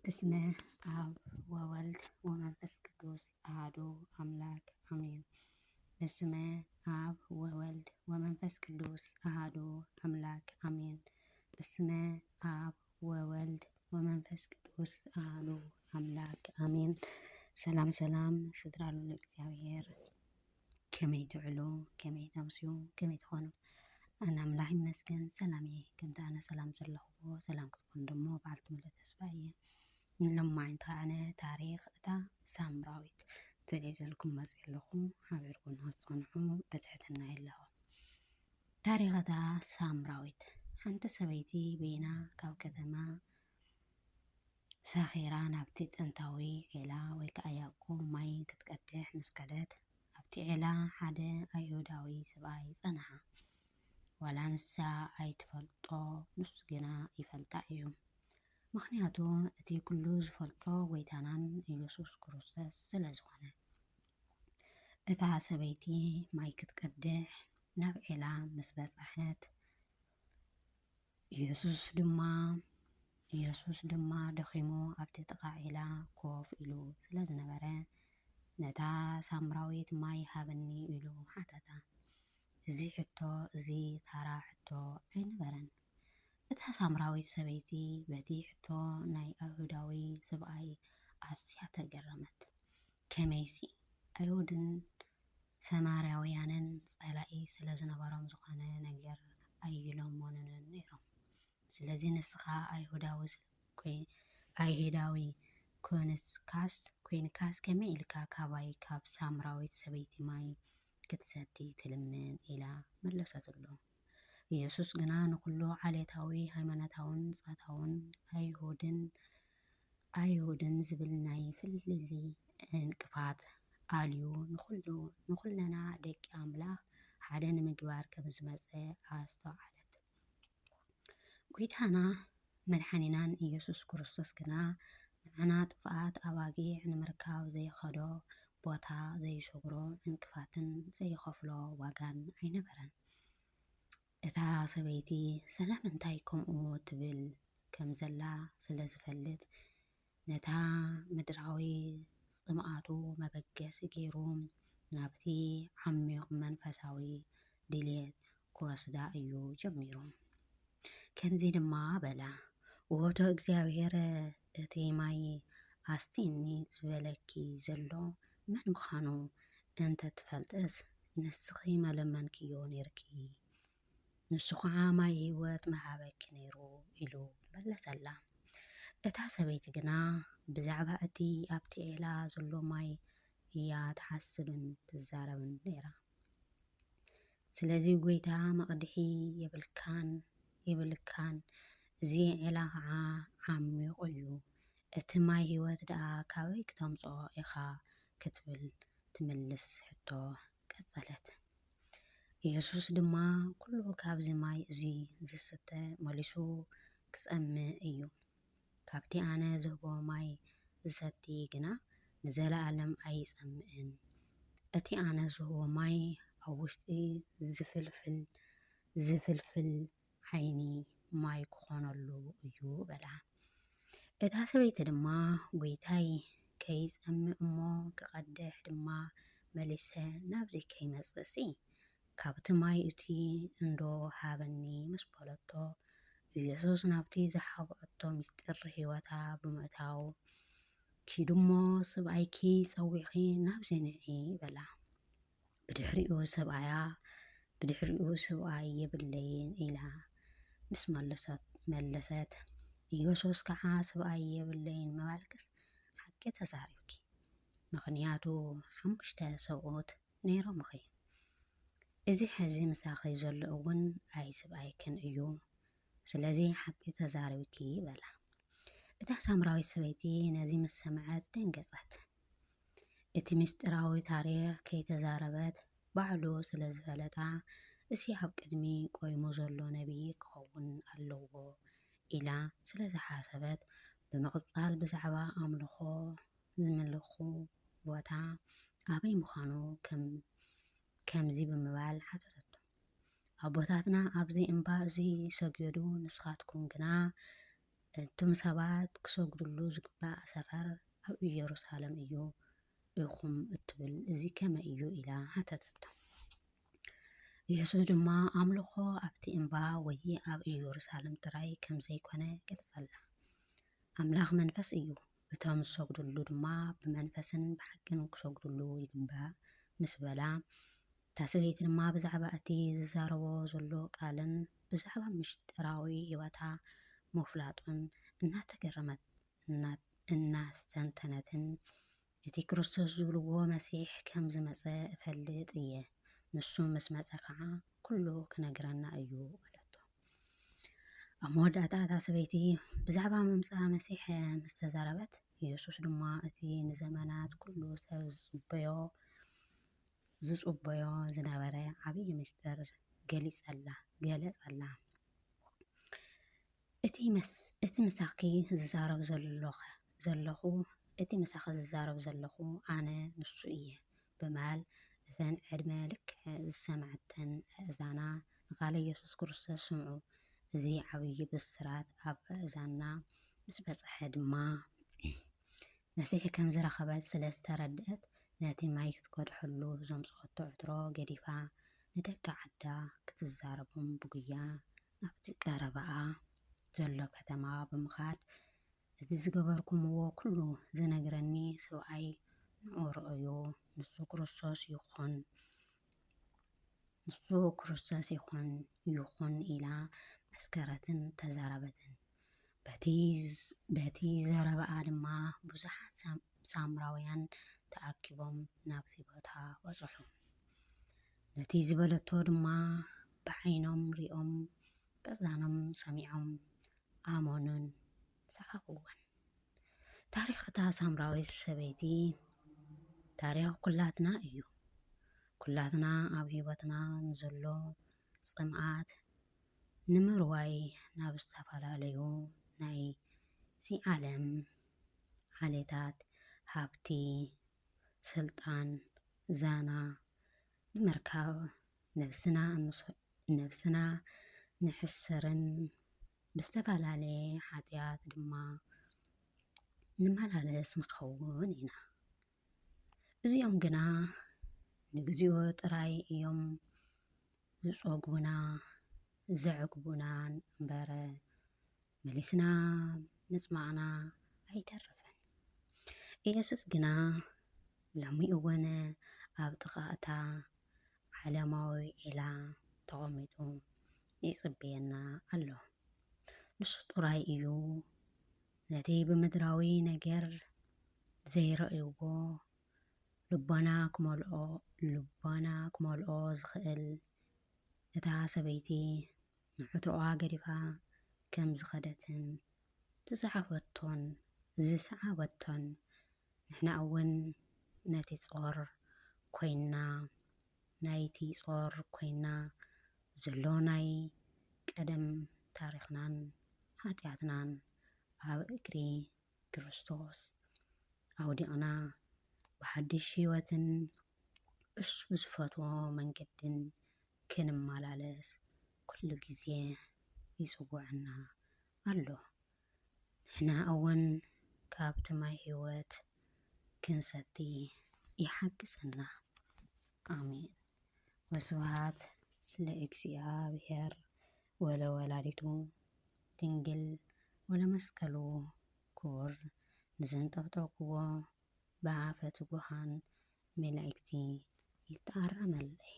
በስመ አብ ወወልድ ወመንፈስ ቅዱስ አሐዱ አምላክ አሜን። በስመ አብ ወወልድ ወመንፈስ ቅዱስ አሐዱ አምላክ አሜን። በስመ አብ ወወልድ ወመንፈስ ቅዱስ አሐዱ አምላክ አሜን። ሰላም ሰላም፣ ስድራ ልዑል እግዚኣብሔር፣ ከመይ ትውዕሉ? ከመይ ተምስዩ? ከመይ ትኾኑ? ኣነ ኣምላኽ ይመስገን ሰላም እየ። ከምቲ ኣነ ሰላም ዘለኹዎ ሰላም ክትኮኑ ደሞ በዓልቲ ሙሉእ ተስፋ እየ። ንሎማዓንቲ ከኣ ኣነ ታሪኽ እታ ሳምራዊት ትብል ዘለኩም መፅእ ኣለኹ። ሓቢርኩም ንክትፀንሑ ብትሕትና ይላቦ። ታሪኽ እታ ሳምራዊት። ሓንቲ ሰበይቲ በይና ካብ ከተማ ሳኺራ ናብቲ ጥንታዊ ዔላ ወይ ከኣ ያዕቆብ ማይ ክትቀድሕ ምስ ከደት፣ ኣብቲ ዔላ ሓደ ኣይሁዳዊ ሰብኣይ ጸንሓ። ዋላ ንሳ ኣይትፈልጦ፣ ንሱ ግና ይፈልጣ እዩ። ምኽንያቱ እቲ ኩሉ ዝፈልጦ ጎይታናን ኢየሱስ ክርስቶስ ስለ ዝኾነ። እታ ሰበይቲ ማይ ክትቀድሕ ናብ ዔላ ምስ በጻሐት፣ ኢየሱስ ድማ ኢየሱስ ድማ ደኺሙ ኣብቲ ጥቓ ዒላ ኮፍ ኢሉ ስለ ዝነበረ፣ ነታ ሳምራዊት ማይ ሃብኒ ኢሉ ሓተታ። እዚ ሕቶ እዚ ታራ ሕቶ ኣይነበረን። እታ ሳምራዊት ሰበይቲ በቲ ሕቶ ናይ ኣይሁዳዊ ሰብኣይ ኣዝያ ተገረመት። ከመይሲ ኣይሁድን ሰማርያውያንን ጸላኢ ስለ ዝነበሮም ዝኾነ ነገር ኣይለመኑንን ነይሮም። ስለዚ ንስኻ ኣይሁዳዊ ስለ ኮይ-፣ ኣይሁዳዊ ኮንካስ፣ ኮይንካስ ከመይ ኢልካ ካባይ ካብ ሳምራዊት ሰበይቲ ማይ ክትሰቲ ትልምን? ኢላ መለሰትሉ። ኢየሱስ ግና ንኹሉ ዓሌታዊ፣ ሃይማኖታውን ጾታውን ኣይሁድን ኣይሁድን ዝብል ናይ ፍልልይ ዕንቅፋት ኣልዩ ንኹሉ ንኹለና ደቂ ኣምላኽ ሓደ ንምግባር ከም ዝመጸ ኣስተውዓለት። ጐይታና መድሓኒናን ኢየሱስ ክርስቶስ ግና ንዓና ጥፍኣት ኣባጊዕ ንምርካብ ዘይኸዶ ቦታ፣ ዘይሰግሮ ዕንቅፋትን ዘይኸፍሎ ዋጋን ኣይነበረን። እታ ሰበይቲ ስለምንታይ ከምኡ ትብል ከም ዘላ ስለ ዝፈልጥ፣ ነታ ምድራዊ ጽምኣቱ መበገሲ ገይሩ ናብቲ ዓሚቕ መንፈሳዊ ድሌት ክወስዳ እዩ ጀሚሩ። ከምዚ ድማ በላ፣ "ውህብቶ እግዚኣብሔር፣ እቲ ማይ ኣስቲኒ ዝበለኪ ዘሎ መን ምዃኑ እንተ ትፈልጥስ፣ ንስኺ መለመንክዮ ነይርኪ፣ ንሱ ኸዓ ማይ ህይወት ምሃበኪ ነይሩ" ኢሉ መለሰላ። እታ ሰበይቲ ግና ብዛዕባ እቲ ኣብቲ ዔላ ዘሎ ማይ እያ ትሓስብን ትዛረብን ነይራ። "ስለዚ ጐይታ፣ መቕድሒ የብልካን፣ የብልካን፣ እዚ ዔላ ኸዓ ዓሚቑ እዩ፣ እቲ ማይ ህይወት ደኣ ካበይ ክተምጽኦ ኢኻ?" ክትብል ትምልስ ሕቶ ቀጸለት። ኢየሱስ ድማ፣ "ኩሉ ካብዚ ማይ እዚ ዝስተ መሊሱ ክጸምእ እዩ። ካብቲ ኣነ ዝህቦ ማይ ዝሰቲ ግና ንዘለኣለም ኣይጸምእን። እቲ ኣነ ዝህቦ ማይ ኣብ ውሽጢ ዝፍልፍል፣ ዝፍልፍል ዓይኒ ማይ ክኾነሉ እዩ" በላ። እታ ሰበይቲ ድማ፣ "ጐይታይ፣ ከይጸምእ እሞ ክቐድሕ ድማ መሊሰ ናብዚ ከይመጽእሲ፣ ካብቲ ማይ እቲ እንዶ ሃበኒ" ምስ በለቶ፣ ኢየሱስ ናብቲ ዝሓብአቶ ምስጢር ህይወታ ብምእታው፣ "ኪዱ እሞ ሰብኣይኪ ጸዊዕኺ ናብዚ ንዒ" በላ። ብድሕሪኡ ሰብኣያ፣ ብድሕሪኡ ሰብኣይ የብለይን ኢላ ምስ መለሰት፣ መለሰት፣ ኢየሱስ ከዓ፣ "ሰብኣይ የብለይን ምባልክስ ሓቂ ተዛሪብኪ፣ ምኽንያቱ ሓሙሽተ ሰብኡት ነይሮምኺ፣ እዚ ሕዚ ምሳኺ ዘሎ እውን ኣይ ሰብኣይክን እዩ፣ ስለዚ ሓቂ ተዛሪብኪ" በላ። እታ ሳምራዊት ሰበይቲ ነዚ ምስ ሰምዐት ደንገጸት። እቲ ምስጢራዊ ታሪኽ ከይተዛረበት ባዕሉ ስለ ዝፈለጣ፣ "እዚ ኣብ ቅድሚ ቆይሙ ዘሎ ነቢይ ክኸውን ኣለዎ" ኢላ ስለ ዝሓሰበት፣ ብምቕጻል ብዛዕባ ኣምልኾ ዝምልኹ ቦታ ኣበይ ምዃኑ ከም-፣ ከምዚ ብምባል ሓተተቶ፣ "ኣቦታትና ኣብዚ እምባ እዚ ሰገዱ፣ ንስኻትኩም ግና እቱም ሰባት ክሰግዱሉ ዝግባእ ሰፈር ኣብ ኢየሩሳሌም እዩ ኢኹም እትብል እዚ ከመይ እዩ? ኢላ ሓተተቶ። ኢየሱስ ድማ ኣምልኾ ኣብቲ እምባ ወይ ኣብ ኢየሩሳሌም ጥራይ ከም ዘይኮነ ገለጸላ። ኣምላኽ መንፈስ እዩ፣ እቶም ዝሰግዱሉ ድማ ብመንፈስን ብሓቅን ክሰግዱሉ ይግባእ ምስ በላ፣ እታ ሰበይቲ ድማ ብዛዕባ እቲ ዝዛረቦ ዘሎ ቃልን ብዛዕባ ምሽጥራዊ ህይወታ ምፍላጡን እናተገረመት እናስተንተነትን፣ እቲ ክርስቶስ ዝብልዎ መሲሕ ከም ዝመጸ እፈልጥ እየ፣ ንሱ ምስ መጸ ኸዓ ኩሉ ክነግረና እዩ በለቶ። ኣብ መወዳእታ እታ ሰበይቲ ብዛዕባ ምምጻእ መሲሕ ምስ ተዛረበት፣ ኢየሱስ ድማ እቲ ንዘመናት ኩሉ ሰብ ዝጽበዮ ዝጽበዮ ዝነበረ ዓብዪ ምስጢር ገሊጸላ ገለጸላ። እቲ መስ እቲ ምሳኺ ዝዛረብ ዘለኹ ዘለኹ እቲ ምሳኺ ዝዛረብ ዘለኹ ኣነ ንሱ እየ ብምባል እተን ዕድመ ልክዕ ዝሰምዐተን ኣእዛና ንቃለ ኢየሱስ ክርስቶስ ስምዑ። እዚ ዓብዪ ብስራት ኣብ ኣእዛና ምስ በጽሐ ድማ መሲሕ ከም ዝረኸበት ስለ ዝተረድአት ነቲ ማይ ክትቀድሐሉ ዘምጽኦቶ ዕትሮ ገዲፋ ንደቂ ዓዳ ክትዛረቦም ብጉያ ናብቲ ቀረባኣ ዘሎ ከተማ ብምኻድ፣ እቲ ዝገበርኩምዎ ኩሉ ዝነግረኒ ሰብኣይ ንዑ ርኣዩ፣ ንሱ ክርስቶስ ይኹን፣ ንሱ ክርስቶስ ይኹን፣ ይኹን ኢላ መስከረትን ተዛረበትን። በቲ በቲ ዘረባኣ ድማ ብዙሓት ሳምራውያን ተኣኪቦም ናብቲ ቦታ በጽሑ። ነቲ ዝበለቶ ድማ ብዓይኖም ሪኦም ብእዛኖም ሰሚዖም ኣመኑን ሰሓቑወን። ታሪኽ እታ ሳምራዊት ሰበይቲ ታሪኽ ኩላትና እዩ። ኩላትና ኣብ ህይወትና ንዘሎ ጽምኣት ንምርዋይ ናብ ዝተፈላለዩ ናይ እዚ ዓለም ዓሌታት ሃብቲ፣ ስልጣን፣ ዛና ንምርካብ ነብስና ነብስና ንሕስርን ብዝተፈላለየ ሓጢኣት ድማ ንመላለስ ንኸውን ኢና። እዚኦም ግና ንግዚኡ ጥራይ እዮም ዝጸግቡና ዘዕግቡናን እምበር መሊስና ምጽማእና ኣይተርፍን። ኢየሱስ ግና ሎሚ እውን ኣብ ጥቓ እታ ዓለማዊ ዒላ ተቐሚጡ ይጽበየና ኣሎ። ንሱ ጥራይ እዩ ነቲ ብምድራዊ ነገር ዘይረእይዎ ልቦና ክመልኦ ልቦና ክመልኦ ዝኽእል። እታ ሰበይቲ ንዕትሮኣ ገዲፋ ከም ዝኸደትን ዝሰሓበቶን ዝሰዓበቶን ንሕና እውን ነቲ ጾር ኮይና ናይቲ ጾር ኮይና ዘሎ ናይ ቀደም ታሪኽናን ሓጢኣትናን ኣብ እግሪ ክርስቶስ ኣውዲቕና ብሓድሽ ህይወትን እሱ ብዝፈትዎ መንገድን ክንመላለስ ኩሉ ግዜ ይጽውዐና ኣሎ። ንሕና እውን ካብቲ ማይ ህይወት ክንሰቲ ይሓግዘና። ኣሜን። ወስብሐት ለእግዚኣብሔር ወለወላዲቱ ድንግል ወለመስቀሉ ክቡር። ንዘንጠብጠብክዎ ብኣፈ ትጉሃን መላእክቲ ይተኣረመለይ።